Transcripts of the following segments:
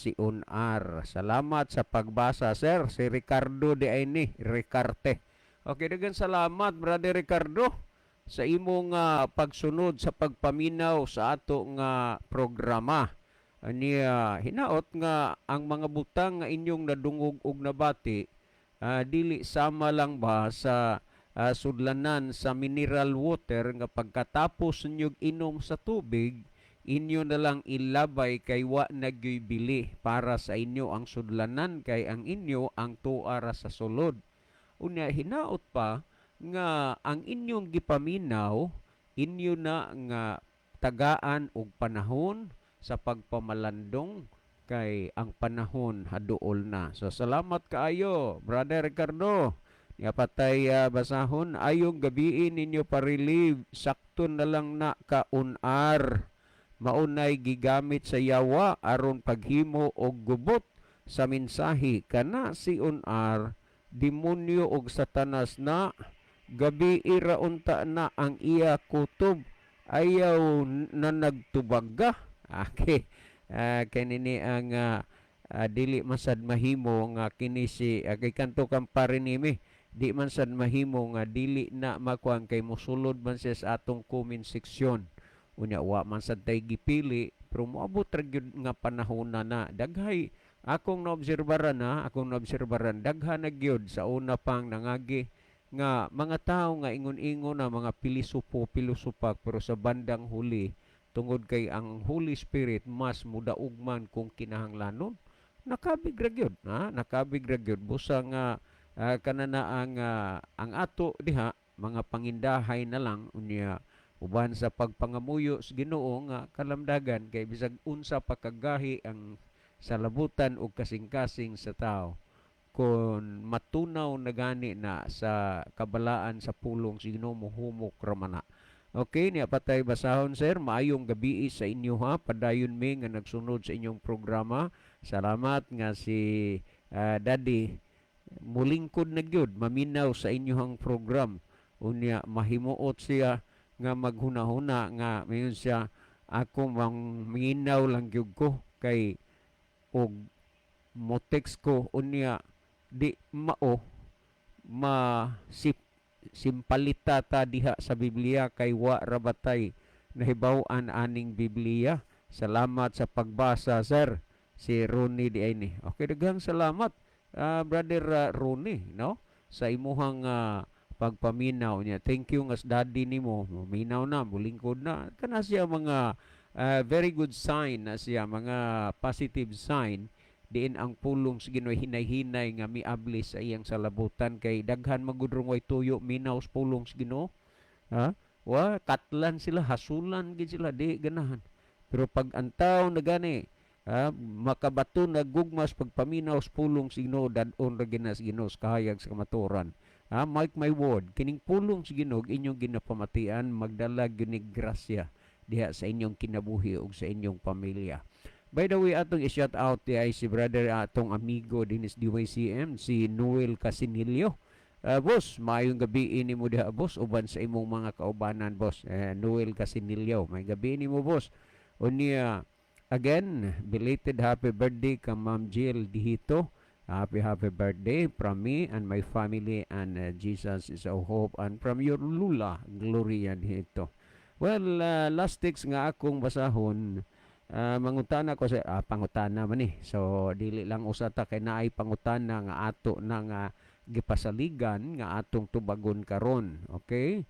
si Unar. Salamat sa pagbasa, sir. Si Ricardo de ay ni Ricarte. Okay, daghang salamat, Brother Ricardo, sa imong pagsunod sa pagpaminaw sa ato nga programa. Ania hinaot nga ang mga butang nga inyong nadungog og nabati, dili sama lang ba sa sudlanan sa mineral water nga pagkatapos ninyog inom sa tubig, inyo na lang ilabay kay wa na gyoy bili para sa inyo ang sudlanan kay ang inyo ang tuara sa sulod. Unya hinaot pa nga ang inyong gipaminaw, inyo na nga tagaan og panahon sa pagpamalandong kay ang panahon haduol na. So salamat kaayo, Brother Ricardo. Nga patay basahon, ayong gabii ninyo pa-relieve, sakto na lang na ka unar. Maunay gigamit sa yawa aron paghimo og gubot sa mensahe. Kana si unar, demonyo og Satanas na. Gabi ira unta na ang iya kutob, ayaw na nagtubaga. Okay, kanini ang dili man sad mahimo nga kini si kay kanto kang parinimi, di man sad mahimo nga dili na makuan kay mosulod man siya sa atong comment section. Unya wa man sad tay gipili, pero moabot ra gyud nga panahon na na daghay akong naobserbaran na akong naobserbaran, daghan na gyud sa una pang nangagi nga mga tao nga ingon-ingon na mga pilisupo pilusupak, pero sa bandang huli, tungod kay ang Holy Spirit mas mudaog man kung kinahanglanon, nakabig ra gyud ha, nakabig ra gyud. Busa nga kanana ang ato diha mga pangindahay na lang. Unya uban sa pagpangamuyo sa Ginoo nga kalamdagan kay bisag unsa pa kagahi ang salabutan og kasing-kasing sa tao, kon matunaw na gani na sa kabalaan sa pulong sa Ginoo, mohumok ra man na. Okay, niya patay basahon, sir. Maayong gabi sa inyo ha. Padayon mi nga nagsunod sa inyong programa. Salamat nga si Daddy mulingkod na gyud maminaw sa inyong program. Unya mahimuot siya nga maghunahuna nga mayon siya, ako mang minaw lang gyud ko kay og mo text ko, unya di mao ma sip simpalita ta diha sa Biblia kay wa ra batay nahibaw-an aning Biblia. Salamat sa pagbasa, sir. Si Ronnie di ay ni. Okay, daghang salamat, Brother Ronnie, no? Sa imuhang pagpaminaw niya. Thank you nga sa daddy nimo. Minaw na, mulingkod na. Kana siya mga very good sign na siya, mga positive sign diin ang pulong sa Ginoo hinay-hinay nga miabli sa iyang salabutan kay daghan magud way tuyo minaw sa pulong sa Ginoo. Ha? Wa katlan sila, hasulan gid sila, di ganahan. Pero pag ang tao na gani ha, makabato na gugmas pagpaminaw sa pulong sa Ginoo, dad-on ra gina sa Ginoo sa kahayag sa kamatuoran. Ha, mark my word, kining pulong sa Ginoo inyong ginapamatian, magdala gyud ni grasya diha sa inyong kinabuhi ug sa inyong pamilya. By the way, atong i-shout out di ay si brother, atong amigo dinis DYCM, si Noel Casinillo. Boss, maayong gabi ini mo diha, boss, uban sa imong mga kaubanan, boss. Noel Casinillo, may gabi ini mo, boss. Unya, again, belated happy birthday ka Ma'am Jill Dihito. Happy, happy birthday from me and my family and Jesus is our hope and from your Lula, Gloria Dihito. Well, last text nga akong basahon, mangutana ko sa pangutana man ni. So dili lang usa ta kay naay pangutana nga ato na nga gipasaligan nga atong tubagon karon. Okay?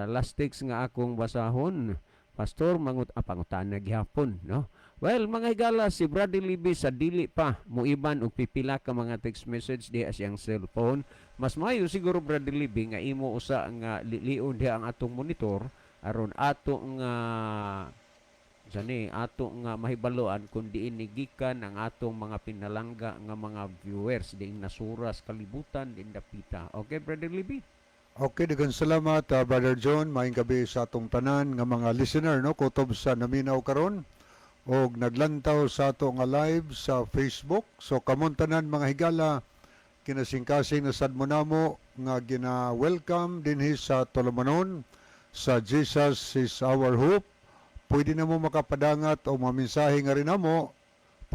Last text nga akong basahon, Pastor, pangutana gihapon, no? Well, mga higala, si Brother Libby sa dili pa muiban og pipila ka mga text message diha siyang cellphone. Mas mayo siguro, Brother Libby, nga imo usa nga lilion diha ang atong monitor aron ato nga sani ato nga mahibaloan kung diin ni gikan ang atong mga pinalangga nga mga viewers diin nasuras kalibutan din dapita. Okay, Brother Libby? Okay, daghang salamat, Brother John. Maayong gabi sa atong tanan nga mga listener, no, kutob sa naminaw karon og naglantaw sa ato nga live sa Facebook. So kamon tanan, mga higala, kinasingkasing na sad mo namo nga gina-welcome dinhi sa Tulumanon sa Jesus is Our Hope. Pwede na mo makapadangat o mga mensahe nga rin namo.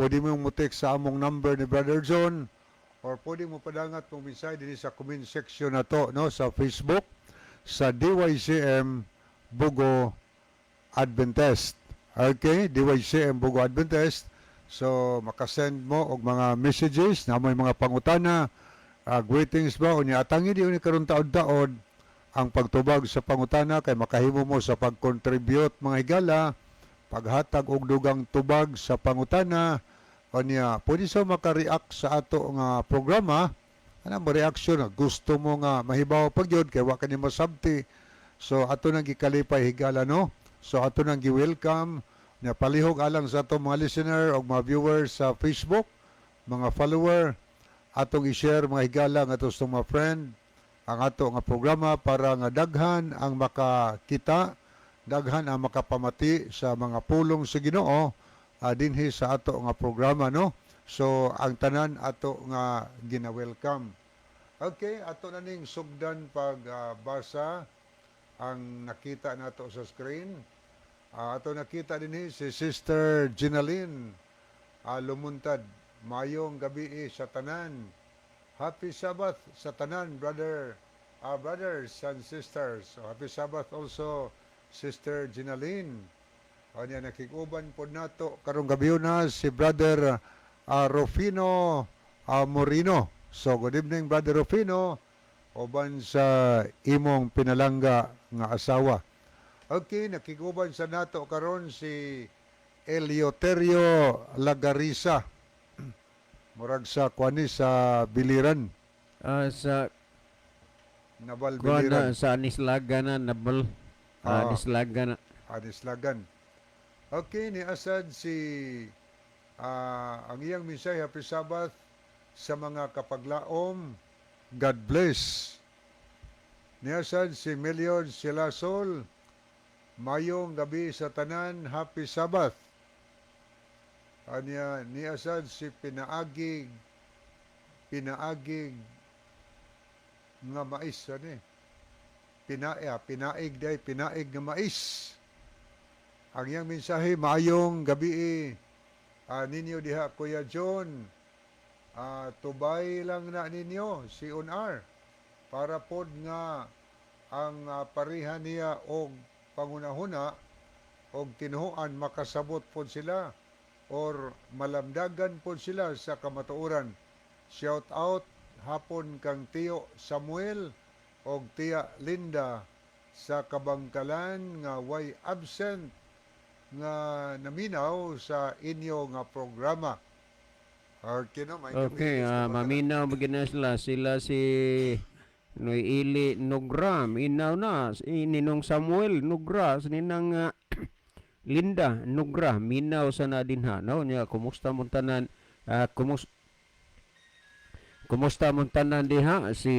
Pwede mo mo text sa among number ni Brother John or pwede mo padangat mong mensahe dinhi sa comment section na to, no, sa Facebook sa DYCM Bogo Adventist. Okay, DYCM Bogo Adventist. So makasend mo og mga messages na may mga pangutana, greetings ba unya atangi di ni karon taod-taod ang pagtubag sa pangutana kay makahimo mo sa pag-contribute, mga higala, paghatag og dugang tubag sa pangutana. Unya pwede sa maka-react sa ato nga programa, ana mo reaction nga gusto mo nga mahibaw pag yun kay wa ka ni masabti. So ato nang gikalipay, higala, no? So ato nang gi-welcome na palihog alang sa ato mga listener o mga viewers sa Facebook, mga follower, atong i-share, mga higala, nga ato sa mga friend ang ato nga programa para nga daghan ang makakita, daghan ang makapamati sa mga pulong sa Ginoo dinhi sa ato nga programa, no? So ang tanan ato nga gina-welcome. Okay, ato na ning sugdan pag basa ang nakita nato sa screen. Ato nakita dinhi si Sister Ginaline Lumuntad. Mayong gabi sa tanan. Happy Sabbath sa tanan, brothers and sisters. So, happy Sabbath also, Sister Ginaline. Kanya nakiguban po nato karong gabi na si Brother Rufino Morino. So good evening, Brother Rufino, uban sa imong pinalangga nga asawa. Okay, nakiguban sa nato karon si Eleuterio Lagarisa. Murag sa kuani sa Biliran. Sa Nabal kuan Biliran. Na, sa Anislaga na Nabal. Anislaga na. Anislagan. Okay, ni Asad si ang iyang mensahe, Happy Sabbath sa mga kapaglaom. God bless. Ni Asad si Melion Silasol. Mayong gabi sa tanan, Happy Sabbath. Anya ni Asad si pinaagig pinaagig nga mais ani. Pinaig day, pinaig nga mais. Ang iyang mensahe, maayong gabi ninyo diha, Kuya John. Tubay lang na ninyo si Unar para pod nga ang pareha niya og pangunahuna og tinuoan makasabot pod sila or malamdagan pod sila sa kamatuoran. Shout out hapon kang Tiyo Samuel og Tiya Linda sa Kabangkalan nga way absent nga naminaw sa inyo nga programa. Okay, no, may Okay, maminaw magina sila. Sila si Noy Ili Nugra, minaw na. Si Ninong Samuel Nugra, si Ninang Linda Nugra, minaw sa na dinha. No, nya kumusta mong tanan? Kumusta mong tanan diha si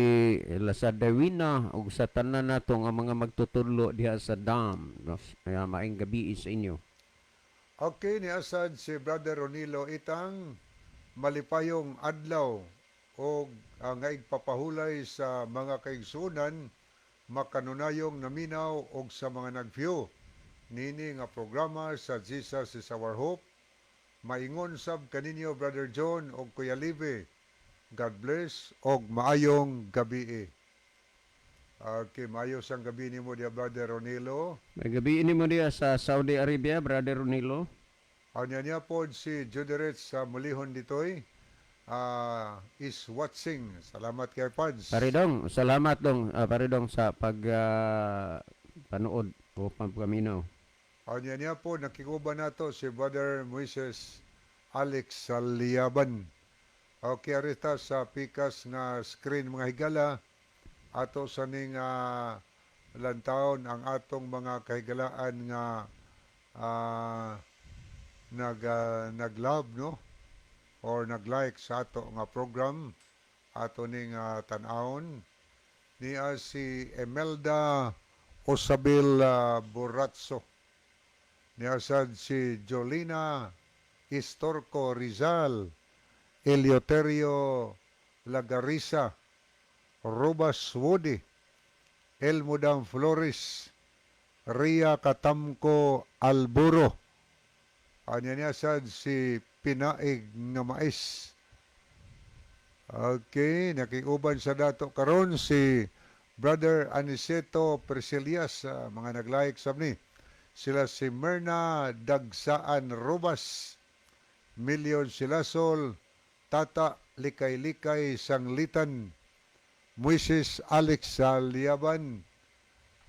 Lasada Wina ug sa tanan nato nga mga magtutudlo diha sa dam. No, maayong gabi sa inyo. Okay, ni Asad si Brother Ronilo Itang, malipayong adlaw og nga igpapahulay sa mga kaigsunan makanunayong naminaw og sa mga nag-view nini nga programa sa Jesus is Our Hope. Maingon sab kaninyo, Brother John og Kuya Live. God bless og maayong gabi. Okay, maayo sang gabi nimo diya, Brother Ronilo. May gabi ini mo diha sa Saudi Arabia, Brother Ronilo. Anya niya po si Juderet sa Mulihon ditoy is watching. Salamat kay Pads. Paridong, salamat dong, Paridong sa pag panood o pagpaminaw. Anya niya po nakikuba nato si Brother Moises Alex Saliaban. Okay, arita sa pikas nga screen, mga higala, ato sa ning lantawon ang atong mga kahigalaan nga nag-love, no, or nag-like sa ato nga program. Ato ning tan-awon niya si Emelda Osabil Boratso, niya sad si Jolina Istorco Rizal, Eleuterio Lagarisa, Robas Woody, Elmudam Flores, Ria Katamko Alburo. Anya niya sad si pinaig nga mais. Okay, nakiuban sa dato karon si Brother Aniceto Priscilias, mga nag-like sa ni. Sila si Myrna Dagsaan Robas, Million Silasol, Tata Likay-Likay Sanglitan, Moises Alex Saliaban,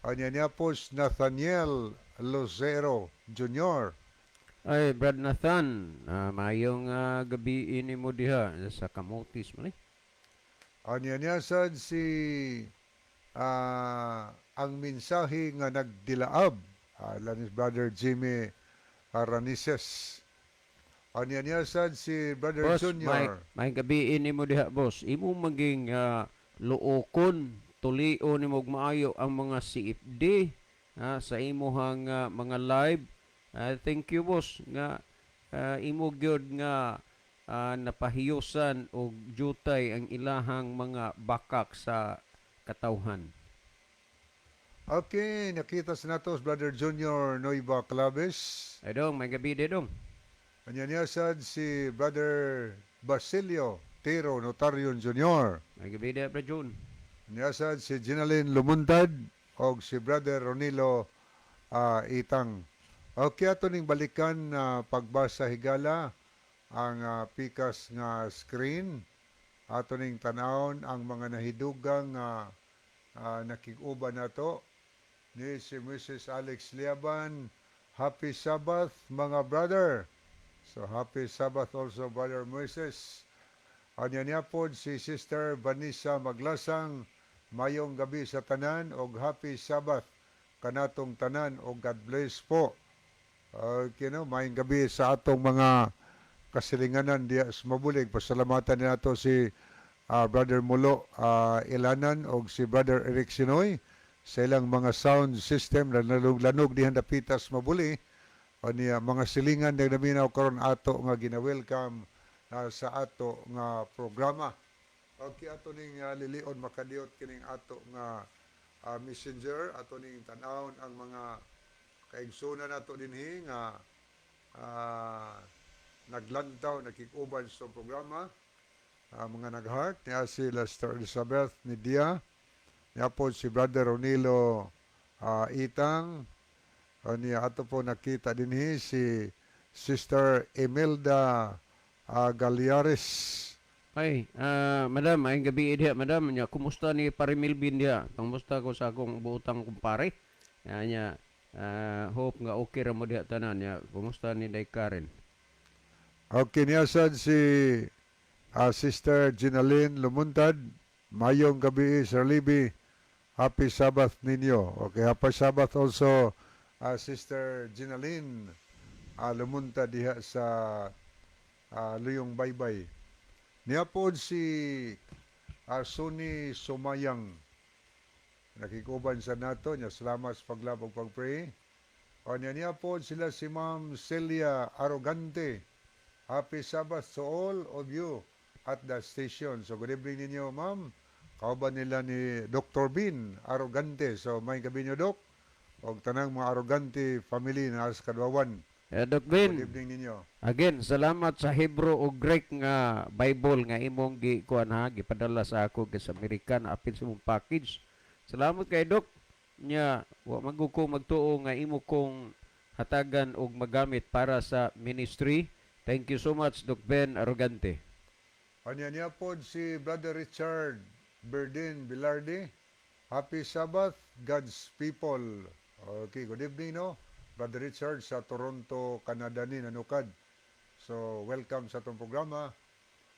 anya niya po si Nathaniel Lucero Jr. Ay, Brad Nathan, maayong gabi ini mo diha sa Camotes man eh. Anya niya sad si ang mensahe nga nagdilaab ni Brother Jimmy Aranises. Anya niya sad si Brother Boss, Junior. May gabi ini mo diha, boss. Imo maging luokon, tulion nimo og maayo ang mga CFD sa imuhang mga live. Thank you, boss, nga imo gyud nga napahiyusan og jutay ang ilahang mga bakak sa katawhan. Okay, nakita sa natos Brother Junior Noiva Claves. Ay dong, may gabi di dong. Anya niya sad si Brother Basilio Tiro Notarion Jr. May gabi di, Brad June. Niya sad si Ginalyn Lumuntad og si Brother Ronilo Itang. Okay, ato ning balikan na pagbasa higala ang pikas nga screen. Ato ning tanawon ang mga nahidugang nakig-uban nato ni si Mrs. Alex Liaban. Happy Sabbath, mga brother. So happy Sabbath also, Brother Moises. Anya niya pod si Sister Vanessa Maglasang, mayong gabi sa tanan og happy Sabbath kanatong tanan og God bless po. Okay, no, mayong gabi sa atong mga kasilinganan diya sa Mabulig. Pasalamatan ni nato si Brother Mulo Ilanan og si Brother Eric Sinoy sa ilang mga sound system na lanog dihan dapitas Mabuli o niya mga silingan na naminaw karon ato nga gina-welcome sa ato nga programa. Okay, ato ning lilion makadiyot kining ato nga messenger, ato ning tan-awon ang mga kaigsunan nato dinhi nga naglantaw, nakikuban sa programa, mga nag-heart niya si Lester Elizabeth Nidia, niya po si Brother Ronilo Itang, niya ato po nakita dinhi si Sister Imelda Galiares. Ay, madam, ay gabi diha, madam. Nya, kumusta ni Pare Melvin diha? Kumusta ko sa akong buotang kumpare? Nya, hope nga okay ra mo diha tanan. Nya, kumusta ni Day Karen? Okay, niya sad si Sister Ginaline Lumuntad. Mayong gabi, Sir Libby. Happy Sabbath ninyo. Okay, happy Sabbath also, Sister Ginaline Lumuntad diha sa Luyong Baybay. Niya po si Sonny Sumayang. Nakikuban sa nato niya. Salamat sa paglabog pag-pray. O niya niya po sila si Ma'am Celia Arrogante. Happy Sabbath to all of you at the station. So good evening ninyo, ma'am. Kauban nila ni Dr. Bin Arrogante. So may gabi niyo, Dok. Og tanang mga Arrogante family na sa Kadwawan. Doc Good Ben, evening ninyo. Again, salamat sa Hebrew o Greek nga Bible nga imong gi kuan ha, gipadala sa ako sa Amerikan apil sa imong package. Salamat kay Doc. Nya, wa man gud ko magtuo nga imo kong hatagan og magamit para sa ministry. Thank you so much, Doc Ben Arrogante. Anya niya po si Brother Richard Berdin Bilardi. Happy Sabbath, God's people. Okay, good evening, no? Brother Richard sa Toronto, Canada ni nanukad. So, welcome sa atong programa.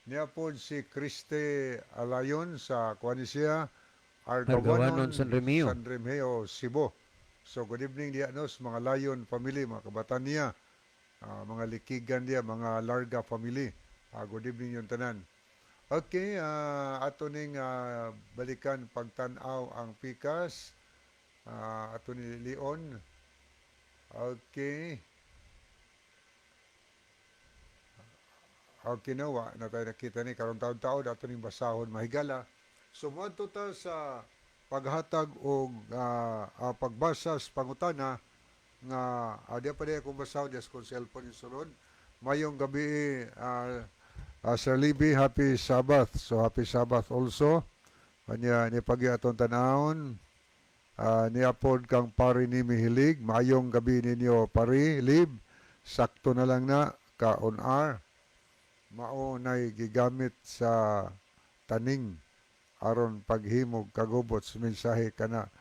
Niya po si Kriste Alayon sa Kuanisia, Argawanon, San Remeo. San Remeo, Cebu. So, good evening diya, no, sa mga Layon family, mga kabataan niya, mga likigan diya, mga Larga family. Good evening yung tanan. Okay, ato ning balikan pagtan-aw ang pikas. Ato ni Leon. Okay. Okay na, wa na tayo nakita ni karon taon-taon ato ning basahon mahigala. So moadto ta sa paghatag og pagbasa sa pangutana nga di pa diay akong basahon diya sa kong cellphone yung sulod. Mayong gabi, Sir Libby, happy Sabbath. So happy Sabbath also. Kanya ni pagi atong tanawon. Niapod kang pare ni Mihilig. Mayong gabi ninyo, pare Lib. Sakto na lang na ka on R. Mao nay gigamit sa taning aron paghimog kagubot sa mensahe kana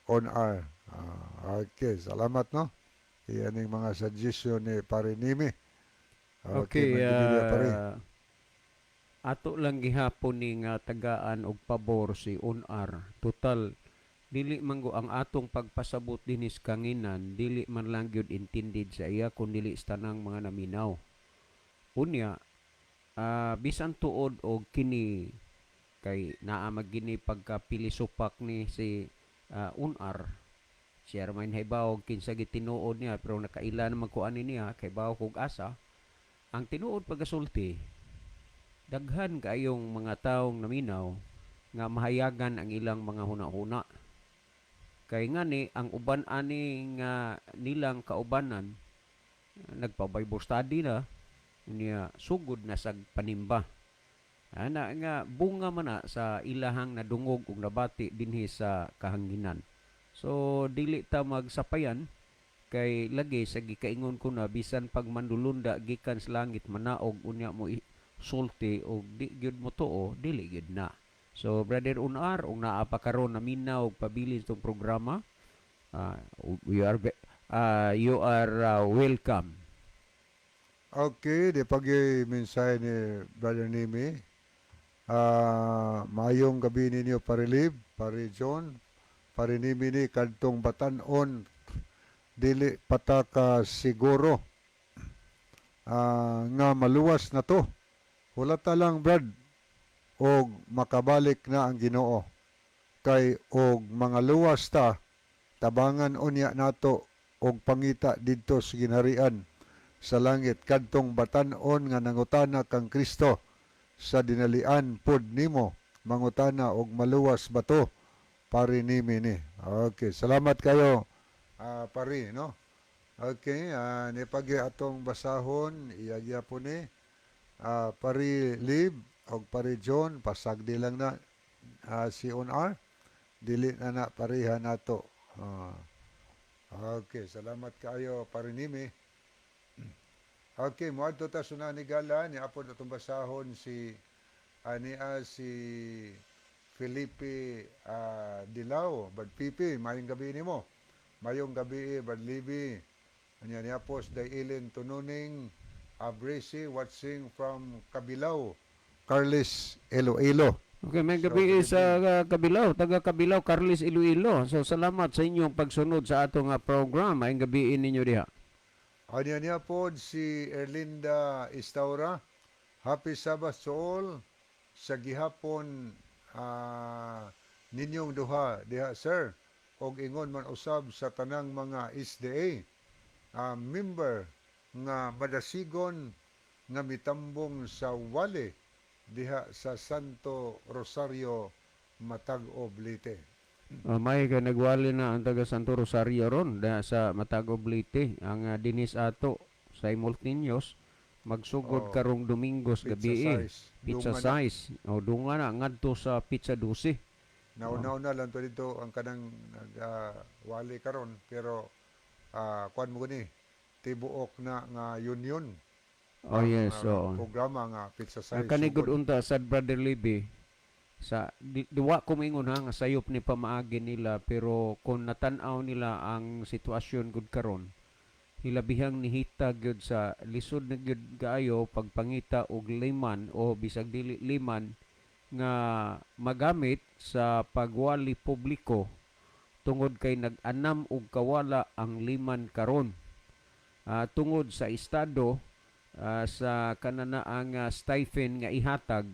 on R. Okay, salamat, no. Iyan yung mga suggestion ni pare Nimi. Okay, Maayong gabi pare. Ato lang gihapon ni nga tagaan og pabor si Unar. Total dili man go ang atong pagpasabot dinis kanginan, dili man lang gyud intended sa iya kun dili sa tanang mga naminaw. Unya, bisan tuod og kini kay naa magini pagka pilisupak ni si Unar, siya ra man hibaw kinsa gitinuod niya, pero nakaila naman ko ani niya kay bawo kog asa ang tinuod pagasulti. Daghan kaayong mga taong naminaw nga mahayagan ang ilang mga huna-huna kay ngani ang uban ani nga nilang kaubanan nagpa-Bible study na niya, sugod na sag panimba ana nga bunga man na sa ilahang nadungog ug nabati dinhi sa kahanginan. So dili ta magsapayan kay lagi sa gikaingon ko na bisan pag mandulunda gikan sa langit manaog, unya mo sulti og di gyud mo tuo, dili gyud na. So Brother Unar, ug naa pa karon naminaw og pabilin itong programa, you are welcome. Okay, di pagi mensahe ni Brother Nimi. Maayong gabi ninyo, Pare Lib, Pare John, Pare Nimi ni kadtong batan-on dili pataka siguro nga maluwas na to. Hulata lang, Brad, og makabalik na ang Ginoo. Kay og mga luwas ta, tabangan unya nato og pangita didto sa ginharian sa langit kadtong batan-on nga nangutana kang Kristo sa dinalian pod nimo mangutana og maluwas ba to, pare nimi ni. Okay, salamat kayo, pare, no. Okay, ni pagi atong basahon iyagya po ni Pare Lib og Pare John, pasagdi lang na si on R, dili na na pareha nato. Okay, salamat kayo, Pare Nimi. Okay, moadto ta sa ni gala ni apod atong basahon si ania si Felipe Dilao, Brad Pipi, mayong gabi nimo. Mayong gabi, Brad Libby. Anya niya po si Dailin Tununing Abresi, watching from Cabilao, Carles Iloilo. Okay, may So, gabi good sa Kabilao, taga Kabilao, Carles Iloilo. So salamat sa inyong pagsunod sa atong program. Maayong gabi ninyo diha. Anya niya po si Erlinda Istaura. Happy Sabbath to all. Sa gihapon ninyong duha diha, sir. Og ingon man usab sa tanang mga SDA member nga madasigon nga mitambong sa wali diha sa Santo Rosario, Matag-ob, Leyte. May kay nagwali na ang taga Santo Rosario ron da sa Matagob, Leyte. Ang Dinis ato simultaneous magsugod karong Domingos Pizza gabi size. Pizza Dunga na. size. O dunga na ngadto sa pizza 12. Nauna-una lang to dito ang kanang nag-wali karon, pero kuan mo gani tibuok na nga union Oh ang, yes, oo. programa nga pizza size. Ang kanigud sugod. Unta sad, Brother Libby, sa di, duwa ko maingon ha nga sayop ni pamaagi nila, pero kung natan-aw nila ang sitwasyon gud karon, hilabihang nihita gyud sa lisod na gyud kaayo pagpangita og liman o bisag dili liman nga magamit sa pagwali publiko tungod kay nag-anam og kawala ang liman karon. Tungod sa estado, sa kananaang stipend nga ihatag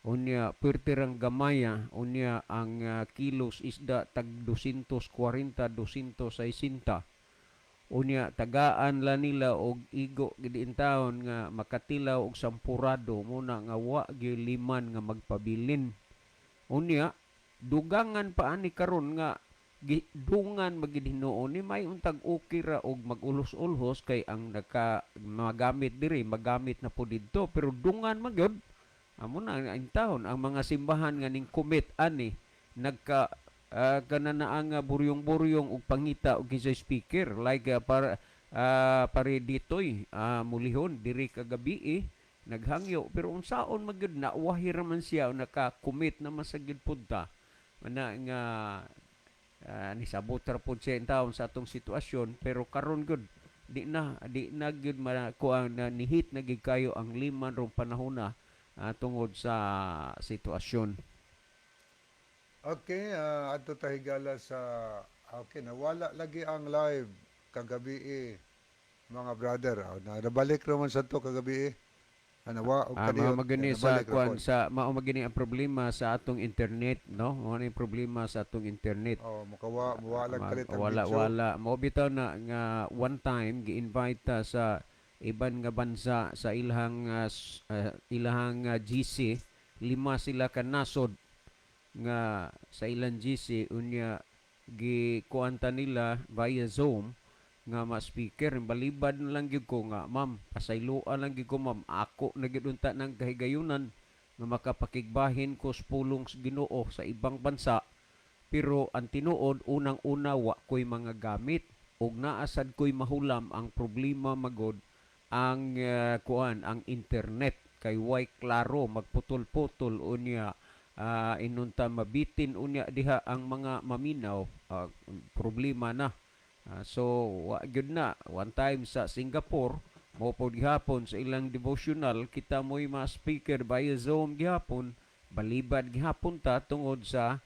unya puwerte rang gamaya. Unya ang kilos isda tag 240, 260. Unya tagaan la nila og igo gid intawon nga makatilaw og sampurado muna nga wa gyud liman nga magpabilin. Unya dugangan pa ani karon nga Dungan magid hinuon ni may untag okay ra og magulos-ulhos kay ang naka magamit diri magamit na po didto, pero dungan magyud amo na ang taon ang mga simbahan nga ning commit ani nagka kana na ang buryong-buryong og pangita og kinsay speaker like para pare ditoy mulihon diri kagabi eh, naghangyo pero unsaon magyud na wahi ra man siya naka-commit na man sa gyud pud ta mana nga nisabot ra pud siya in taon sa atong sitwasyon. Pero karon gyud di na gyud makuha na nihit na gyud kayo ang liman rong panahon na tungod sa sitwasyon. Okay, adto ta higala sa, okay, nawala lagi ang live kagabi eh, mga brother. Na nabalik ra man sa to kagabi eh. Nawa og Mao kaniyo. magani sa Nabalik ra kuan pod. sa mao magani ang problema sa atong internet, no? Mao ni problema sa atong internet. Oh, mukawa muwala kalit ang wala video. Wala mao bitaw na nga one time gi-invite ta sa iban nga bansa sa ilahang ilahang GC, lima sila ka nasod nga sa ilang GC. Unya gikuanta nila via Zoom nga ma-speaker. Balibad na lang gyud ko nga, "Ma'am, pasayloa lang gyud ko, ma'am. Ako na gyud unta ng kahigayunan nga makapakigbahin ko sa pulong sa Ginoo sa ibang bansa, pero ang tinuod, unang-una wa ko'y mga gamit ug naasad ko'y mahulam. Ang problema magod ang kuan, ang internet, kay way klaro, magputol-putol. Unya inunta mabitin unya diha ang mga maminaw, problema na." So wa gyud na. One time sa Singapore mo pod gihapon sa ilang devotional, kita mo'y mga speaker via Zoom gihapon. Balibad gihapon ta tungod sa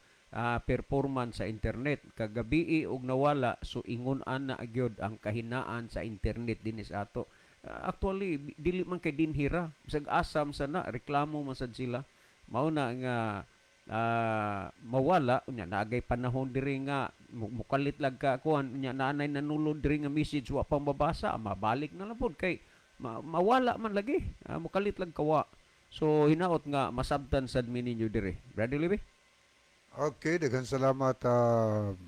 performance sa internet kagabi og nawala. So ingon ana gyud ang kahinaan sa internet dinhi sa ato. Actually dili man kay dinhira, bisag asam sana reklamo man sad sila. Mao na nga mawala unya naagay panahon diri nga mukalit lag ka kuan, unya naanay nanulod diri nga message, wa pa mabasa, mabalik na lang pod kay mawala man lagi. Mukalit lag kawa. So hinaot nga masabtan sad mi ninyo diri, Brother Libby. Okay, daghan salamat,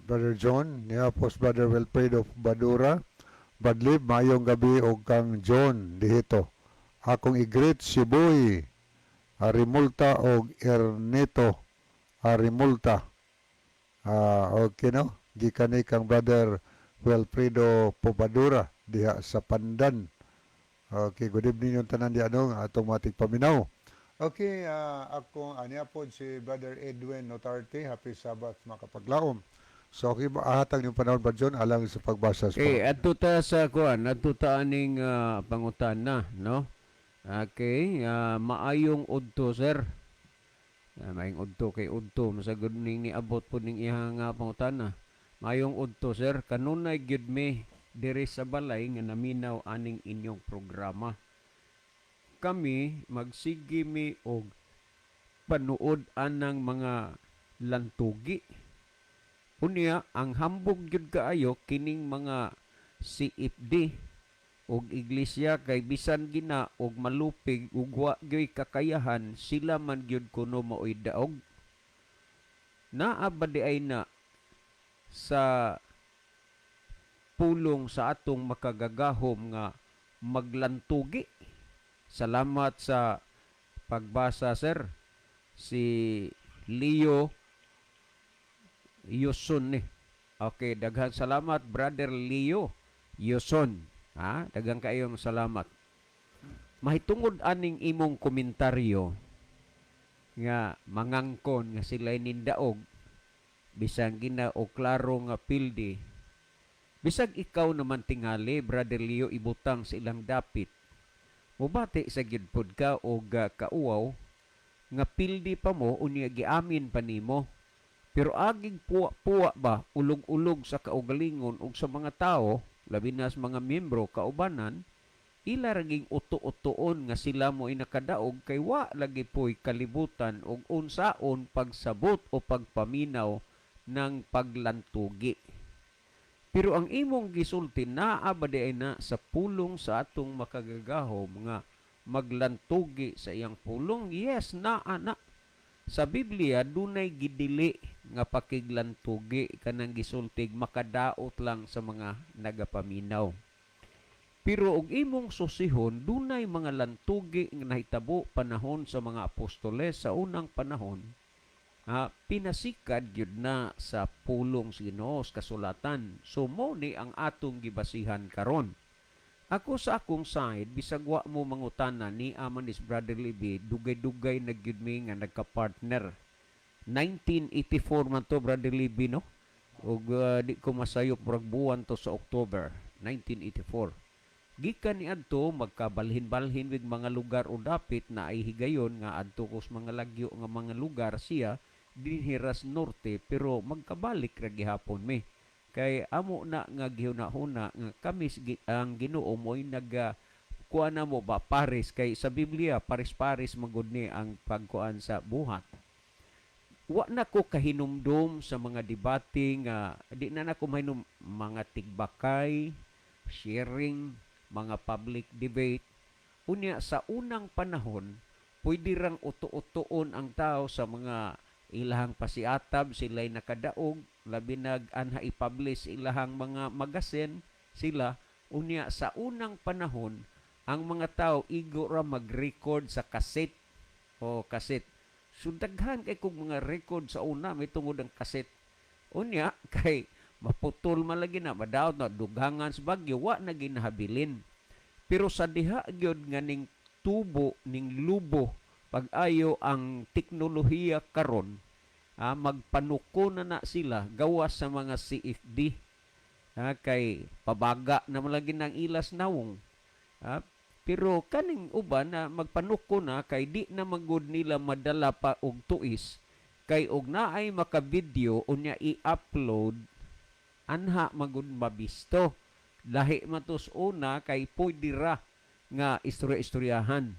Brother John. Niya pos Brother Wilfredo Badura. Badlib, maayong gabi og kang John dihito. Akong i-greet si Boy Arimulta og Erneto Arimulta. Okay, no? Gikan ni kang Brother Wilfredo Pobadura diha sa Pandan. Okay, good evening yung tanan diha, no, atong mga tigpaminaw. Okay, akong anya po si Brother Edwin Notarte. Happy Sabbath, mga kapaglaom. So, okay, ahatag yung panahon ba, John, alang sa pagbasa sa Okay, adto ta sa kuan, adto ta aning pangutana, no? Okay, maayong udto, sir. Maayong udto kay udto, masagod ning niabot po ning iyang pangutana. Maayong udto, sir, kanunay gyud mi diri sa balay nga naminaw aning inyong programa. Kami magsige mi og panuod anang mga lantugi. Unya ang hambog gyud kaayo kining mga CFD og iglesia kay bisan gina og malupig ug wa gyoy kakayahan, sila man gyud kuno maoy daog. Naa ba di ay na sa pulong sa atong makagagahom nga maglantugi? Salamat sa pagbasa, sir. Si Leo Yuson ni. Okay, daghan salamat, Brother Leo Yuson. Ha? Daghan kayong salamat. Mahitungod aning imong komentaryo nga mangangkon nga sila nindaog bisan gina o klaro nga pildi. Bisag ikaw naman tingali, Brother Leo, ibutang sa ilang dapit, mubati sa gyud pod ka og kauwaw nga pildi pa mo, unya giamin pa nimo, pero aging puwa-puwa ba, ulog-ulog sa kaugalingon ug sa mga tao, labi na sa mga miyembro kaubanan, ila raging uto-utoon nga sila mo inakadaog kay wa lagi po'y kalibutan og unsaon pagsabot o pagpaminaw ng paglantugi. Pero ang imong gisulti, naa ba di ay na sa pulong sa atong makagagahom nga maglantugi sa iyang pulong? Yes, naa na. Sa Biblia dunay gidili nga pakiglantugi, kanang gisultig makadaot lang sa mga nagapaminaw. Pero og imong susihon, dunay mga lantugi nga nahitabo panahon sa mga apostoles sa unang panahon, pinasikad gyud na sa pulong sa Ginoo, sa kasulatan. So mo ni ang atong gibasihan karon. Ako sa akong side, bisag wa mo mangutana ni aman is Brother Libby, dugay-dugay na gyud mi nga nagka-partner. 1984 man to, Brother Libby, no? Ug di ko masayop, murag buwan to sa October 1984. Gikan ni adto magkabalhin-balhin with mga lugar o dapit na ay higayon nga adto ko sa mga lagyo nga mga lugar, siya dinhi ras norte, pero magkabalik ra gihapon mi. Kay amo na nga gihuna-huna nga kami ang Ginoo mo'y naga kuan na mo ba pares, kay sa Biblia pares-pares magud ni ang pagkuan sa buhat. Wa na ko kahinumdom sa mga debate nga di na nako mahinom mga tigbakay, sharing, mga public debate. Unya sa unang panahon, pwede rang uto-utoon ang tao sa mga ilahang pasiatab, sila'y nakadaog, labi nag anha i-publish ilahang mga magasin sila. Unya sa unang panahon, ang mga tao igo ra mag-record sa cassette o cassette. So daghan kay kog mga record sa una may tungod ang cassette. Unya kay maputol man lagi na, madaot na, dughangan sa bagyo, wa na ginahabilin. Pero sa diha gyud nga ning tubo ning lubo pag-ayo ang teknolohiya karon, magpanuko na na sila gawas sa mga CFD. Kay pabaga na man lagi ng ilas nawong. Pero kaning uban na magpanuko na kay di na magud nila madala pa og tuis, kay og naay maka-video unya i-upload anha magud mabisto. Lahi man to sa una kay pwede ra nga istorya-istoryahan.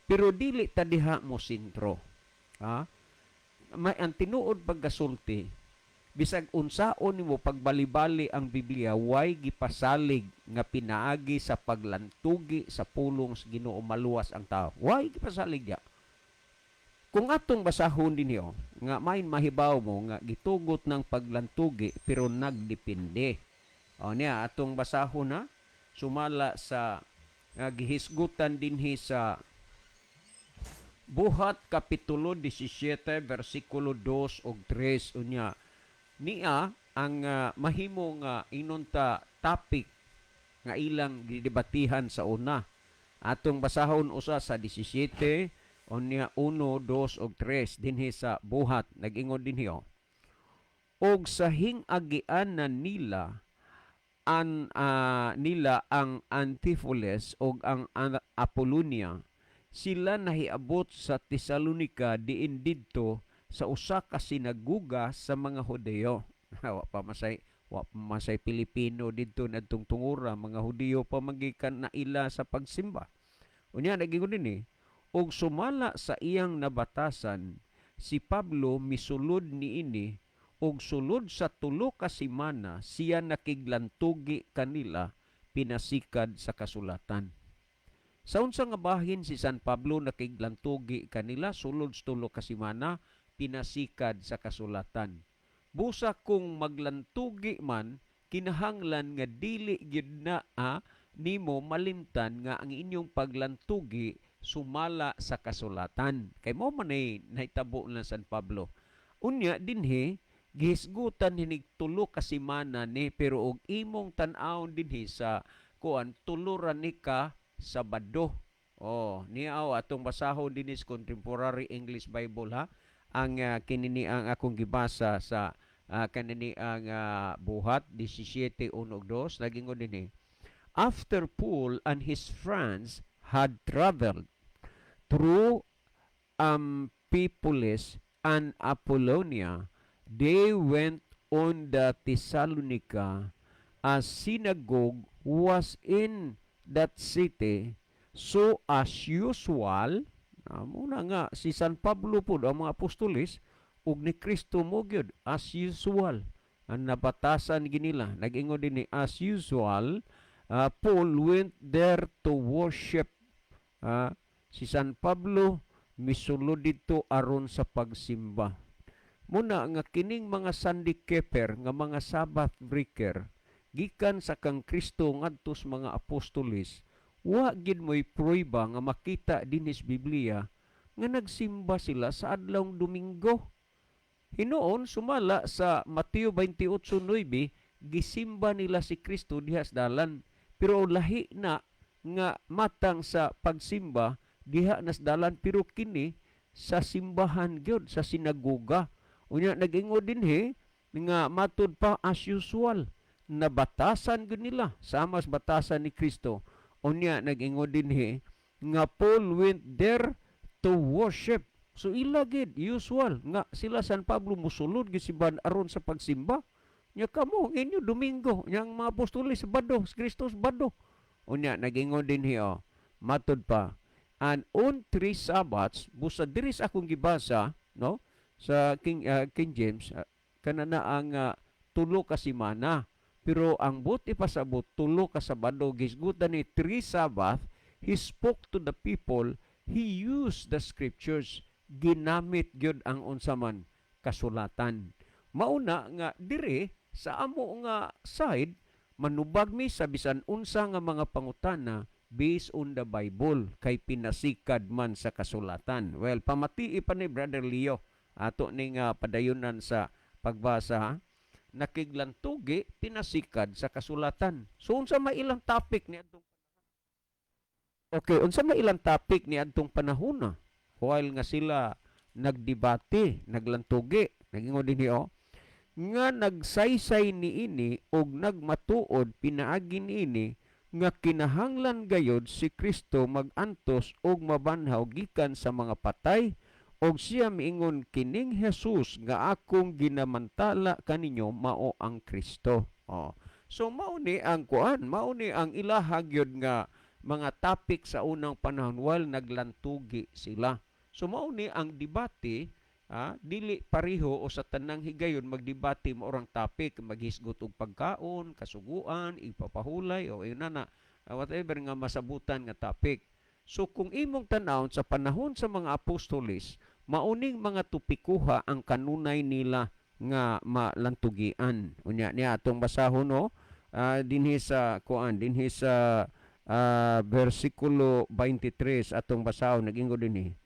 Pero dili ta diha mo sentro. Ha? May ang tinuod pagkasulti, bisag unsaon nimo pagbalibali ang Biblia, way gipasalig nga pinaagi sa paglantugi sa pulong sa Ginoo maluwas ang tao. Way gipasalig ya. Kung atong basahon dinhi nga main mahibaw mo nga gitugot ng paglantugi pero nagdepende. O niya atong basahon na sumala sa gihisgutan dinhi sa Buhat Kapitulo 17 versikulo 2 ug 3. Unya niya ang mahimo nga inunta topic nga ilang gidebatihan sa una. Atong basahon usa sa 17 unya 1, 2 ug 3 dinhi sa Buhat. Nag-ingon dinhi oh. Og sa hingagian na nila an nila ang Amphipolis ug ang Apollonia, sila nahiabot sa Tesalonica, diin didto sa usa ka sinaguga sa mga Hudiyo. Wa pa masay Pilipino didto nadtong tungura, mga Hudiyo pa magikan na ila sa pagsimba. Unya nagingon dinhi, og sumala sa iyang nabatasan, si Pablo misulod niini og sulod sa 3 ka semana siya nakiglantugi kanila pinasikad sa kasulatan. Sa unsa nga bahin si San Pablo nakiglantugi kanila sulod sa 3 ka semana pinasikad sa kasulatan? Busa kung maglantugi man, kinahanglan nga dili gyud na nimo malimtan nga ang inyong paglantugi sumala sa kasulatan. Kay mo man ay nahitabo na San Pablo. Unya dinhi gihisgutan hinig 3 ka semana ni, pero og imong tan-awon dinhi sa kuan, 3 ra ni ka Sabado. Oh, niaw atong basahon dinhi sa Contemporary English Bible ha. Ang kinini ang akong gibasa sa kanini ang Buhat 17:1 ug 2, nagingon dinhi. After Paul and his friends had traveled through Amphipolis and Apollonia, they went on the Thessalonica. A synagogue was in that city. So as usual, muna nga si San Pablo po, ang mga apostoles, ug ni Kristo mo gyud, as usual. Ang nabatasan ginila, nag-ingon din ni as usual, Paul went there to worship. Si San Pablo misulod dito aron sa pagsimba. Muna nga kining mga Sunday keeper nga mga Sabbath breaker gikan sa kang Kristo ngadto sa mga apostoles, wa gid mo'y prueba nga makita dinhi sa Biblia nga nagsimba sila sa adlawng Domingo. Hinuon sumala sa Mateo 28:9, gisimba nila si Kristo diha sa dalan. Pero lahi na nga matang sa pagsimba diha na sa dalan, pero kini sa simbahan gyud, sa sinagoga. Unya nag-ingon dinhi nga matud pa, as usual, nabatasan gyud nila sama sa batasan ni Kristo. Unya nag-ingon dinhi nga Paul went there to worship. So ila gid usual nga sila San Pablo musulod gid simbahan aron sa pagsimba. Nya kamo inyo Domingo, nya ang mga apostoles Sabado, si Kristo Sabado. Unya nagingon dinhi, oh, matud pa, and on three Sabbaths, busa diri sa akong gibasa, no, sa King James, kana na ang 3 ka semana. Pero ang buot ipasabot, 3 ka Sabado. Gisgutan ni three Sabbath, he spoke to the people, he used the scriptures, ginamit gyud ang unsa man kasulatan. Mauna nga dire sa amo nga side, manubag mi sa bisan unsa nga mga pangutana based on the Bible kay pinasikad man sa kasulatan. Well, pamatii pa ni Brother Leo ato ning padayunan sa pagbasa, ha? Nakiglantugi pinasikad sa kasulatan. So unsa may ilang topic ni adtong? Okay, unsa may ilang topic ni adtong panahona while nga sila nagdebate, naglantugi? Nagingon dinhi, oh, nga nagsaysay niini og nagmatuod pinaagi niini nga kinahanglan gayod si Kristo magantos og mabanhaw gikan sa mga patay, og siya miingon, kining Jesus nga akong ginamantala kaninyo mao ang Kristo. Oh. So mao ni ang kuan, mao ni ang ilaha gyud nga mga topic sa unang panahon while naglantugi sila. So mao ni ang debate, dili pareho o sa tanang higayon magdebate mao rang topic, maghisgot og pagkaon, kasuguan, ipapahulay o inana, whatever nga masabutan nga topic. So kung imong tan-awon sa panahon sa mga apostoles, mauning mga topikuha ang kanunay nila nga malantugian. Unya niya atong basahon, no, dinhi sa kuan, dinhi sa versikulo 23 atong basahon. Nag-ingon dinhi,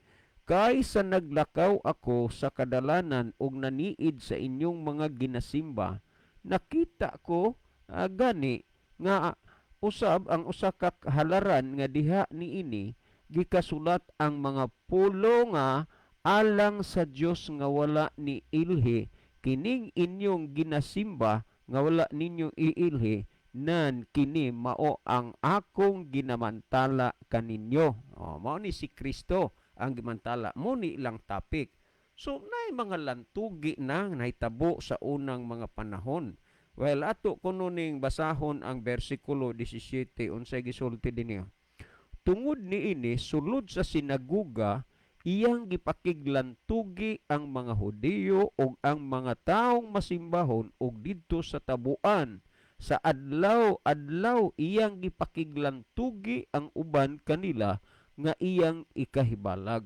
"Kay sa naglakaw ako sa kadalanan ug naniid sa inyong mga ginasimba, nakita ko gani nga usab ang usa ka halaran nga diha niini gikasulat ang mga pulo nga 'Alang sa Dios nga wala ni ilhi. Kining inyong ginasimba nga wala ninyo iilhi, nan kini mao ang akong ginamantala kaninyo." Oh, mao ni si Kristo ang gimantala mo ni ilang topic. So nay mga lantugi na nahitabo sa unang mga panahon. Well, ato kuno ning basahon ang bersikulo 17. Unsay gisulti dinhi? "Tungod niini, sulod sa sinaguga iyang gipakiglantugi ang mga Hudiyo ug ang mga taong masimbahon, ug didto sa tabuan sa adlaw-adlaw iyang gipakiglantugi ang uban kanila nga iyang ikahibalag."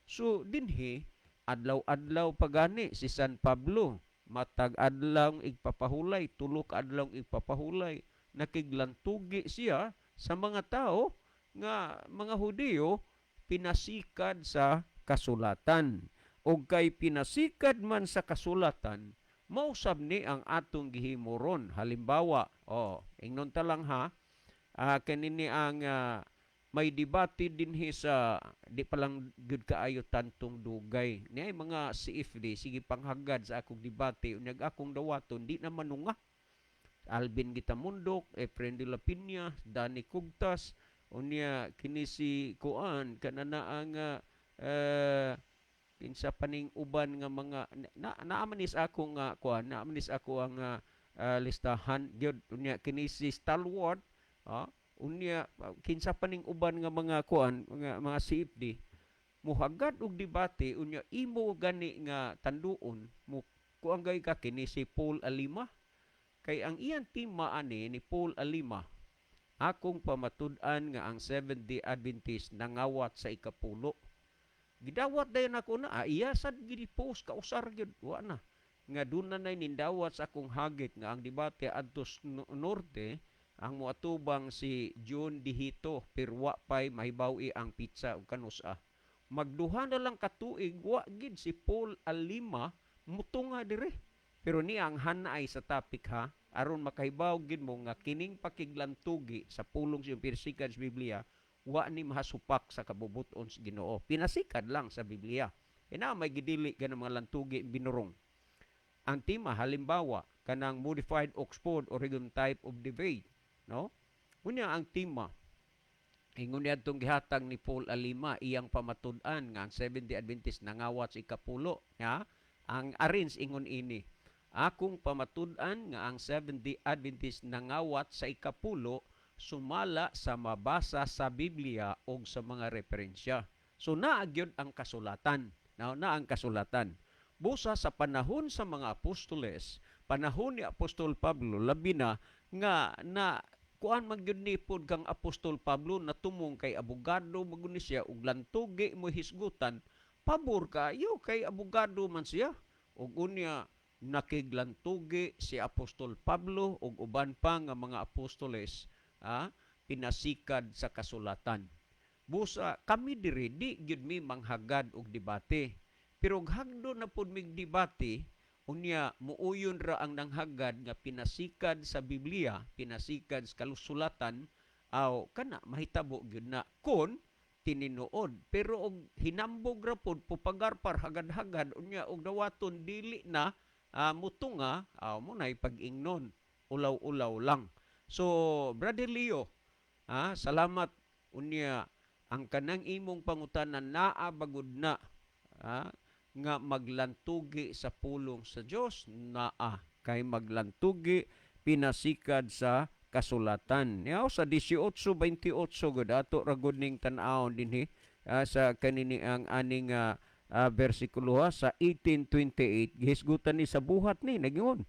So dinhi adlaw-adlaw pagani si San Pablo, matag adlaw igpapahulay, 3 ka adlaw igpapahulay, nakiglantugi siya sa mga tao nga mga Hudiyo pinasikad sa kasulatan. Og kay pinasikad man sa kasulatan, mausab ni ang atong gihimo ron. Halimbawa, oh, ingnon ta lang ha, kanini ang may debate dinhi sa di pa lang gyud kaayo tantong dugay. Ni ay mga CFD sige panghagad sa akong debate, unyag akong dawaton di na manunga. Alvin Gitamundok, Efren de la Peña, Danny Cugtas, unya kini si kuan kanana ang kinsa paning uban nga mga na naaman is ako nga kuan, naaman is ako ang listahan gyud. Unya kini si Stalwart, unya kinsa paning uban nga mga kuan, mga CFD muhagad og debate, unya imo gani nga tanduon mo kuan gay ka kini si Paul Alima, kay ang iyang tema ani ni Paul Alima, "Akong pamatud-an nga ang Seventh-day Adventist nangawat sa ikapulo." Gidawat dayon ako na, iya sad gidi-post kausar gyud, wa na. Nga doon na nay nindawat sa akong hagit nga ang debate adto sa norte ang moatubang si John Dihito, pero wa pay mahibaw-i ang petsa ug kanus-a. Magduha na lang katuig, wa gid si Paul Alima mutunga dire. Pero niya ang hanay sa topic ha, aron makahibaw gid mo nga kining pakiglantugi sa pulong sa pinasikad sa Biblia, wa ni mahasupak sa kabubuton sa Ginoo. Pinasikad lang sa Biblia. Ina may gidili ka ng mga lantugi binurong. Ang tema halimbawa kanang Modified Oxford Oregon Type of Debate, no? Unya ang tema ingon niadtong gihatag ni Paul Alima, iyang pamatud-an nga ang Seventh-day Adventist nangawat sa ikapulo, ha? Ang arrange ingon ini: "Akong pamatud-an nga ang Seventh-day Adventist nangawat sa ikapulo sumala sa mabasa sa Biblia og sa mga referensya." So naa gyud ang kasulatan. Now, naa ang kasulatan. Busa sa panahon sa mga apostoles, panahon ni Apostol Pablo, labi na nga na kuan man gyud ni pod kang Apostol Pablo, natumong kay abogado man gud ni siya ug lantugi mo hisgutan, pabor kaayo kay abogado man siya. Ug unya nakiglantugi si Apostol Pablo ug uban pa nga mga apostoles, pinasikad sa kasulatan. Busa kami diri di gyud mi manghagad og debate. Pero og hagdo na pud mig debate, unya muuyon ra ang nanghagad nga pinasikad sa Biblia, pinasikad sa kasulatan, aw kana mahitabo gyud na kon tinuod. Pero og hinambog ra pud pupagarpar hagad-hagad, unya og dawaton dili na mutunga, aw mo nay pag-ingnon, ulaw-ulaw lang. So, Brother Leo, salamat. Unya ang kanang imong pangutana, naa bagud na nga maglantugi sa pulong sa Dios? Naa kay maglantugi pinasikad sa kasulatan. Yaw sa 18:28 gud ato ra gud ning tan-awon dinhi sa kanini ang aning bersikulo ha, sa 18:28 gihisgutan ni sa buhat ni nagingon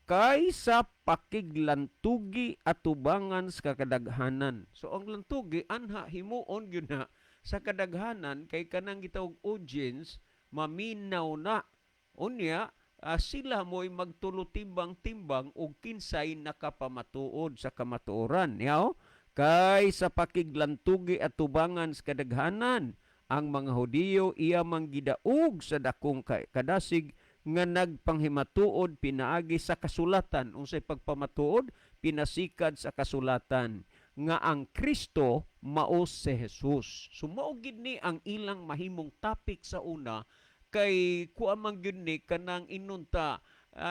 kay sa pakiglantugi atubangan sa kadaghanan. So ang lantugi anha himuon gyud na sa kadaghanan kay kanang gitawag audience maminaw na. Unya sila mo'y magtulutimbang-timbang og kinsay nakapamatuod sa kamatuoran. Yaw, kay sa pakiglantugi atubangan sa kadaghanan, ang mga Hudiyo iya mang gidaog sa dakong kadasig nga nagpanghimatuod pinaagi sa kasulatan. Unsay pagpamatuod? Pinasikad sa kasulatan nga ang Kristo mao si Jesus. So mao gid ni ang ilang mahimong topic sa una kay kuha man gyud ni kanang inunta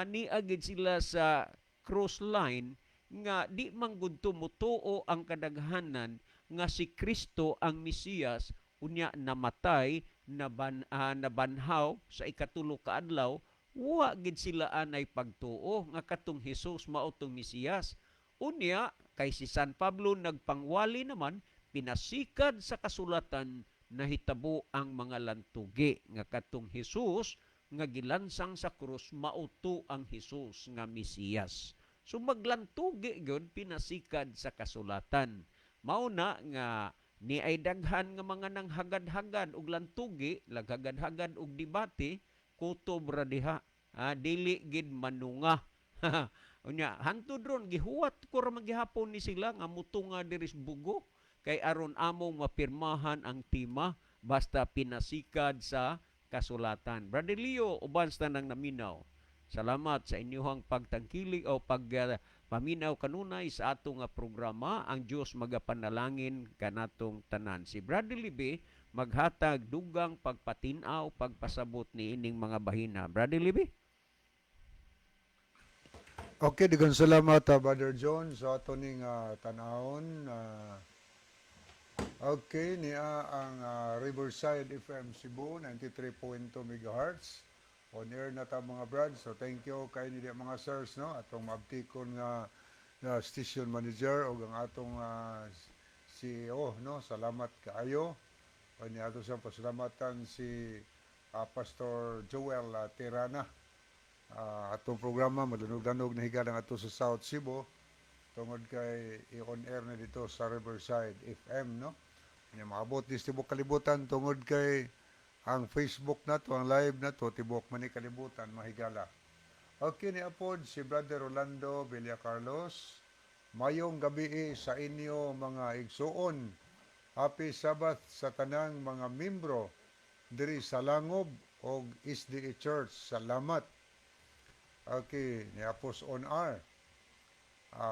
nia gid sila sa cross line nga di man gud tumutuo ang kadaghanan nga si Kristo ang Mesiyas, unya namatay, nabanhaw sa ikatulo ka adlaw. Wa gid sila anay pagtuo nga katong Hesus mao tong Mesiyas. Unya kay si San Pablo nagpangwali naman, pinasikad sa kasulatan, nahitabo ang mga lantugi nga katong Hesus nga gilansang sa krus mao to ang Hesus nga Mesiyas. So maglantugi gyud pinasikad sa kasulatan. Mao na nga ni ay daghan nga mga nanghagad-hagad og lantugi, laghagad-hagad og debate, kutob ra diha. Dili gid manunga. Unya, hantod ron gihuwat ko ra magihapon ni sila nga mutunga diri sa Bugo kay aron among mapirmahan ang tema basta pinasikad sa kasulatan. Brother Leo, uban sa tanang naminaw. Salamat sa inyong pagtangkilik o pag paminaw kanunay sa ato nga programa. Ang Dios magapanalangin kanatong tanan. Si Brother Libe maghatag dugang pagpatin-aw, pagpasabot ni ining mga bahina. Brother Libe? Okay, daghang salamat, Brother John, sa ato ning tan-awon. Okay, niya ang Riverside FM Cebu 93.2 MHz. On air na ta, mga brad. So thank you kay ni mga sirs, no, atong maabtikon nga station manager ug ang atong CEO, no. Salamat kaayo. O niya ato siyang pasalamatan si Pastor Joel Tirana. Atong programa madunog-danog na higala ato sa South Cebu tungod kay i-on air na dito sa Riverside FM, no. Nya maabot ni sa tibok kalibutan tungod kay Ang Facebook nato, ang live nato, tibuok man ni kalibutan, mahigala. Okay, ni apod si Brother Rolando Villa Carlos. Mayong gabi sa inyo, mga igsuon. Happy Sabbath sa tanang mga membro diri sa Langob og SDA Church. Salamat. Okay, ni Apos on R.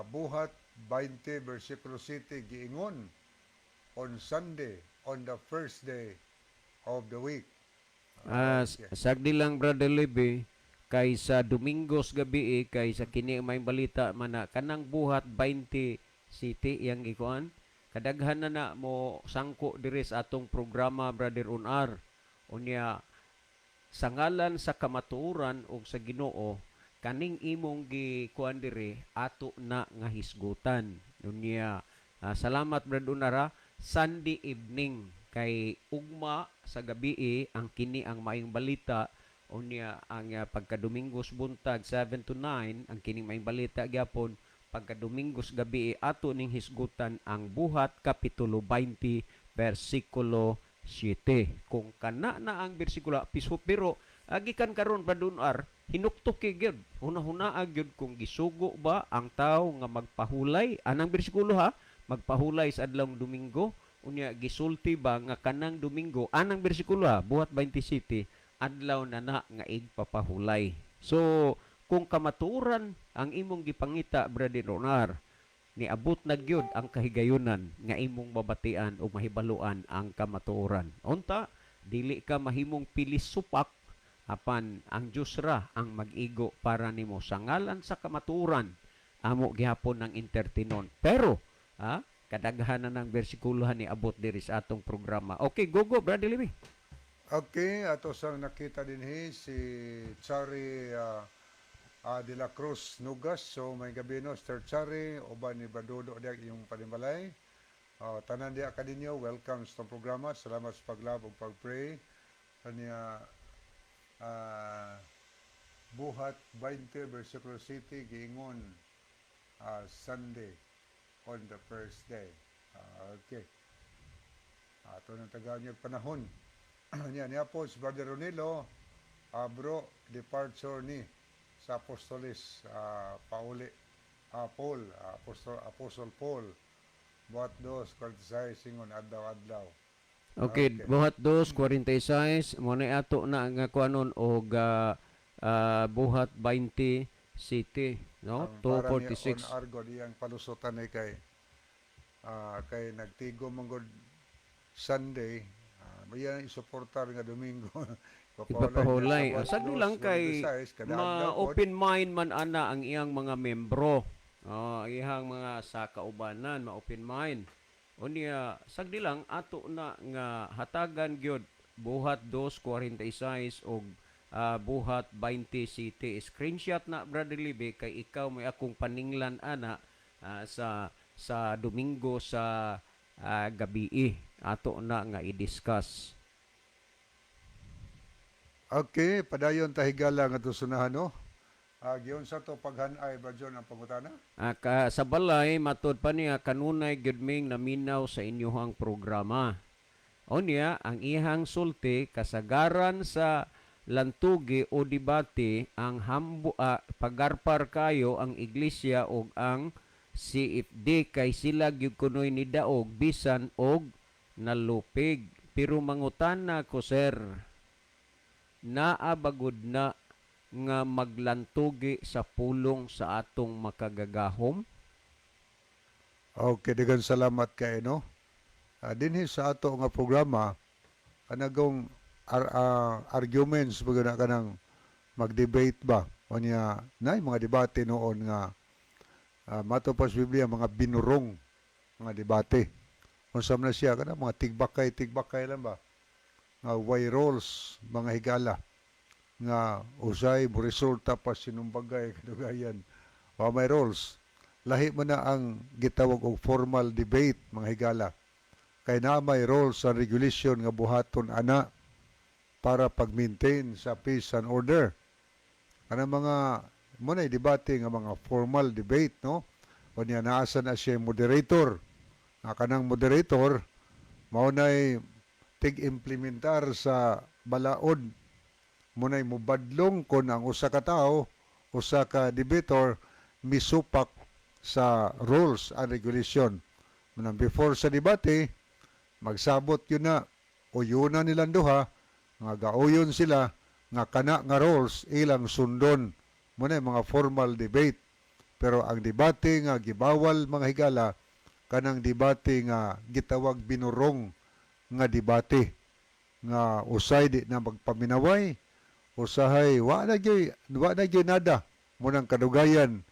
Buhat 20 versikulo 7 giingon on Sunday, on the first day of the week. Sagdi lang, Brother Libby, kay sa Domingos gabi eh, kay sa kini may balita man na kanang Buhat 20 City yang gikuan. Kadaghan na na mo sangko diri sa atong programa, Brother Unar. Unya sa ngalan sa kamatuoran ug sa Ginoo, kaning imong gikuan diri ato na nga hisgutan. Unya salamat, Brother Unar, ha. Sunday evening kay ugma sa gabi eh, ang kini ang maayong balita. Unya ang pagka-Domingos buntag 7 to 9 ang kining maayong balita gyapon. Pagka-Domingos gabi eh, ato ning hisgutan ang Buhat kapitulo 20 bersikulo 7 kung kana na ang bersikulo piso. Pero agikan karon, Brother, hinuktok kay gyud huna-huna gyud kung gisugo ba ang tao nga magpahulay anang bersikulo, ha, magpahulay sa adlawng Domingo. Unya gisulti ba nga kanang Domingo anang bersikulo, ha, Buhat 27, adlaw na na nga igpapahulay? So kung kamatuoran ang imong gipangita, Brother Ronar, niabot na gyud ang kahigayunan nga imong mabatian o mahibaluan ang kamatuoran. Unta dili ka mahimong pilis supak, apan ang Dios ra ang mag-igo para nimo sa ngalan sa kamatuoran. Amo gihapon ng entertainon, pero kadaghanan ng bersikulohan ni abot diri sa atong programa. Okay, go go, Brother Libby. Okay, ato sang nakita dinhi si Chari de la Cruz Nugas. So may gabi no, Sir Chari, uban ni Badudo diya iyong panimalay. Tanan diya kaninyo, welcome sa itong programa. Salamat sa pag-love ug pag-pray. Kanya Buhat 20 versikulo 7 giingon Sunday on the first day. Okay. Ato nang tagaan niya panahon. Niya niya po si Brother Ronilo, bro, departure ni sa Apostolis Pauli, Paul, Apostle Paul, Buhat 2:46 ingon adlaw-adlaw. Okay, Buhat 2:46 mo na ato na nga kuanon og Buhat 20 City, no? Ang para ni 2:46. On Argo diyang palusutan ni kay kay nagtigo man gud Sunday, uh, isuportar nga Domingo. Ipapahulay. Niya sa Sagdi Buhat lang kay 2:46, kada adlaw pod. ma-open mind man ana ang iyang mga membro. Oh, ang iyang mga sa kaubanan, ma-open mind. Unya, sagdi lang ato na nga hatagan gyud Buhat 2:46 og Buhat 20 City. Screenshot na, Brother Libby, kay ikaw may akong paninglan ana sa Domingo sa gabi ato na nga i-discuss. Okay, padayon ta, higala nga sunahan, no. Giyon sa to paghanay ba John ang pangutana? Sa balay, matod pa niya, kanunay gyud ming naminaw sa inyuhang programa. Unya, ang ihang sulti, kasagaran sa lantugi o debate ang hambo, pagarpar kayo ang iglesia og ang CFD kay sila gyud kunoy nidaog bisan og nalupig. Pero mangutana ko, sir, naa bagud na nga maglantugi sa pulong sa atong Makagagahom? Okay, daghang salamat kay no. Dinhi sa ato nga programa kanagong arguments baga na kanang mag-debate ba, unya nay mga debate noon nga mato pa sa Biblia mga binurong mga debate. Unsa man na siya kana mga tigbakay tigbakay lang ba nga way roles, mga higala, nga usay mo resulta pa sinumbagay kadugayan wa may roles. Lahi man na ang gitawag og formal debate, mga higala, kay na may rules and regulation nga buhaton ana para pag-maintain sa peace and order. Kanang mga mo na debate nga mga formal debate, no, unya naasa na siya moderator nga kanang moderator mao nay tig-implementar sa balaod. Munay mubadlong kon ang usa ka tawo, usa ka debater, misupak sa rules and regulation. Munang before sa debate, magsabot yun na uyuna nilang duha nga gauyon sila nga kana nga rules ilang sundon. Muna mga formal debate. Pero ang debate nga gibawal, mga higala, kanang debate nga gitawag binurong nga debate nga usay di na magpaminaway, usahay wa na gyud nada. Munang kadugayan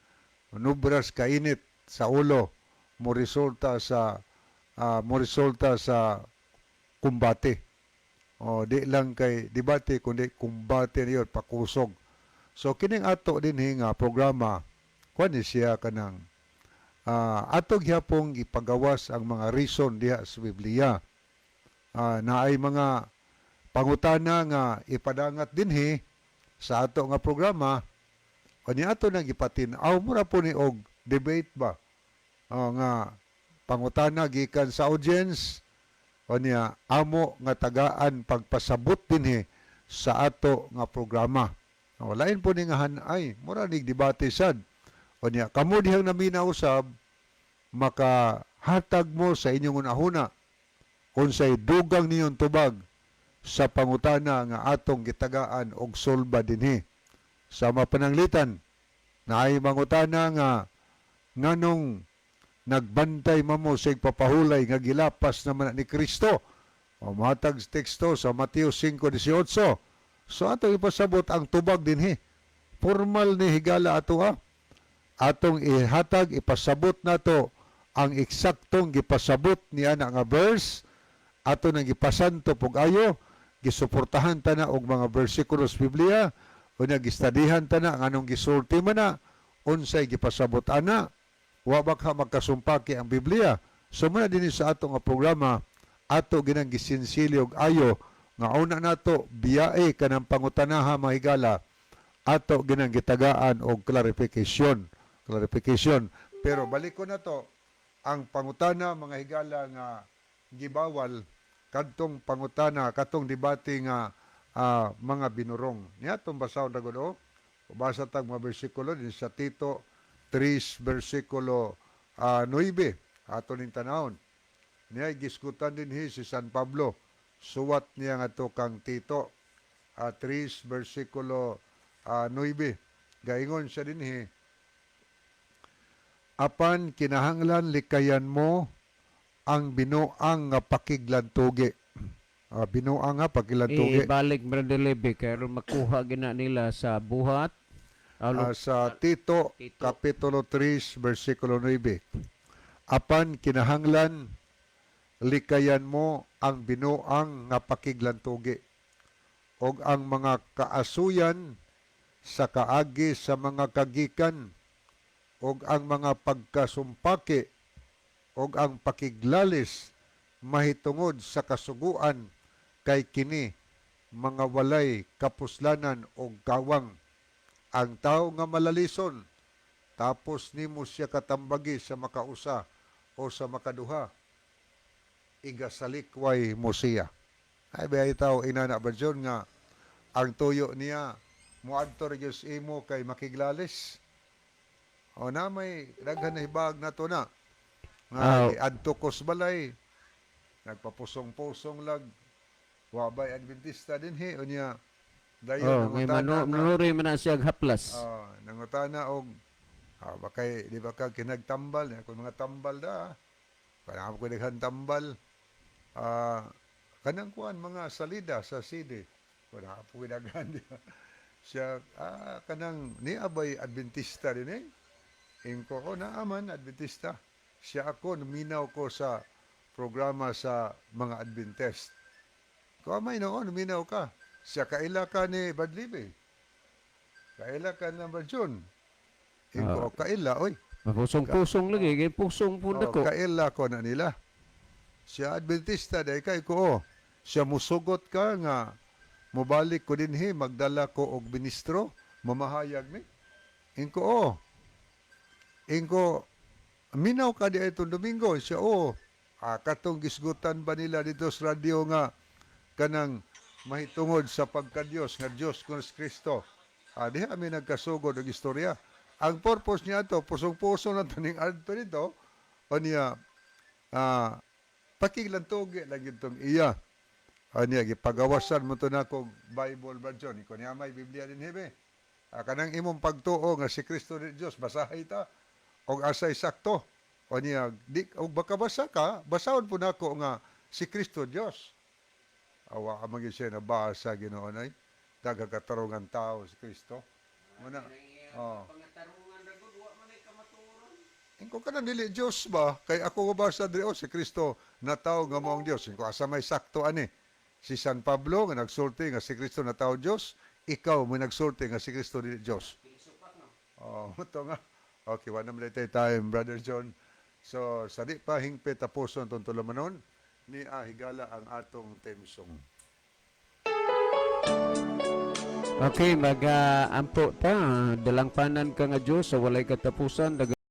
nubras kainit sa ulo, mo resulta sa kumbate. O di lang kay debate kundi kumbate niyo, pakusog. So kining ato dinhi nga programa, kuan ni siya, kanang ato gyapong ipagawas ang mga reason diha sa Biblia. Naay mga pangutana nga ipadangat dinhi sa ato nga programa o ni ato nang ipatin-aw, mura po ni og debate ba o nga pangutana gikan sa audience o niya amo nga tagaan pagpasabot dinhi sa ato nga programa. O, lain po ni nga hanay, mura nig debate sad. O niya kamo dihang naminaw usab, makahatag mo sa inyong unahuna unsay dugang ninyong tubag sa pangutana nga atong gitagaan og sulba dinhi. Sa mapananglitan, naay mangutana nga nganong nagbantay mamo sa igpapahulay nga gilapas naman ni Kristo. O matag teksto sa Mateo 5:18. So atong ipasabot ang tubag dinhi. Formal ni, higala, ato ha. Atong ihatag, ipasabot nato ang eksaktong gipasabot niya na nga verse, ato nang gipasanto pug ayo, gisuportahan ta na og mga bersikulos Biblia, unya gistadihan ta na nganong gisulti man na, unsay gipasabot ana, wa ba ka magkasumpaki ang Biblia. So muna dinhi sa ato nga programa, ato ginang gisinsilyo og ayo nga una nato biyae kanang pangutanaha, mahigala, ato ginang gitagaan og clarification clarification. Pero balik ko na to ang pangutana, mga higala, nga gibawal, kadtong pangutana, katong debate nga mga binurong. Niya atong basahon ra gud oh. Basa tag mga bersikulo din sa Tito 3 bersikulo 9. Ato ning tanawon. Niya gisgutan dinhi si San Pablo. Suwat niya ngadto kang Tito 3 bersikulo 9. Gaingon siya dinhi, "Apan kinahanglan likayan mo ang binuang nga pakiglantugi." Binuang nga pakiglantugi. Ibalik, Brother Levi, kay aron makuha gina nila sa Buhat. Sa Tito, Tito. Kapitulo 3 bersikulo 9. "Apan kinahanglan likayan mo ang binuang nga pakiglantugi og ang mga kaasuyan sa kaagi sa mga kagikan og ang mga pagkasumpaki og ang pakiglalis mahitungod sa kasuguan, kay kini mga walay kapuslanan og kawang. Ang tao nga malalison, tapos nimo siya katambagi sa makausa o sa makaduha, igasalikway mo siya." Ay bay tao inana ba dyan nga ang tuyo niya moadto ra gyud sa imo kay makiglalis? O na may daghan na hibag na to na nga adto ko sa balay, nagpapusong-pusong lag, wa bay Adventista dinhi? Unya dayon Oh, may nangutana mano, manuri man na siya og haplas. Nangutana og bakay di ba ka kinagtambal niya kung mga tambal da, kanang ko daghan tambal, kanang kuan mga salida sa CD, wala po daghan di ba? Siya, kanang niya bay Adventista din eh? Ingko ko, naaman Adventista siya. Ako naminaw ko sa programa sa mga Adventist ko. Amay noon naminaw ka siya, kaila ka ni Badlibe, kaila ka ng Barjun. Ingko, kaila oy. Mapusong-pusong lagi, kay pusong pud Oh, ako. kaila ko na nila. Siya, Adventista dahil kay ko. Oh. Siya, musugot ka nga mobalik ko dinhi, magdala ko og ministro, mamahayag ni. Ingko, oh. Ingko, minaw ka di itong Domingo. Siya, oh. Katong gisgutan ba nila dito sa radyo nga kanang Mahitungod sa pagka-Dios nga Dios kun si Kristo. Diha mi nagkasugod og istorya. Ang purpose niya to, pusong-puso na to ning adto nito, o niya, pakiglantugi lang yun tong iya. Niya, gipagawasan mo to na kog Bible version. Ikaw niya may Biblia din hebe. Kanang imong pagtuo nga si Kristo ni Dios, basahay ta. Og asay sakto. O niya, di, og baka basa ka, basahon po nako nga si Kristo Dios. Awa ka magyud siya nabasa Ginoo nay. Dagkakatarungan tao si Kristo. Muna. Oh. Pangatarungan ra gud, wa man ay kamatuoran. Ingko ka na dili Diyos ba? Kay ako ba sa diri, oh, si Kristo na tao nga mao ang Dios. Ingko asa may sakto ani. Si San Pablo nga nagsulti nga si Kristo na tao Dios, ikaw mo nagsulti nga si Kristo dili Dios. Oh, ito nga. Okay, wala naman tayo time, Brother John. So, sa di pa hingpit tapuson itong tulamanon, ni higala ang atong theme song. Okay, mag-ampo ta. Dalangpanan ka nga Diyos sa walay katapusan.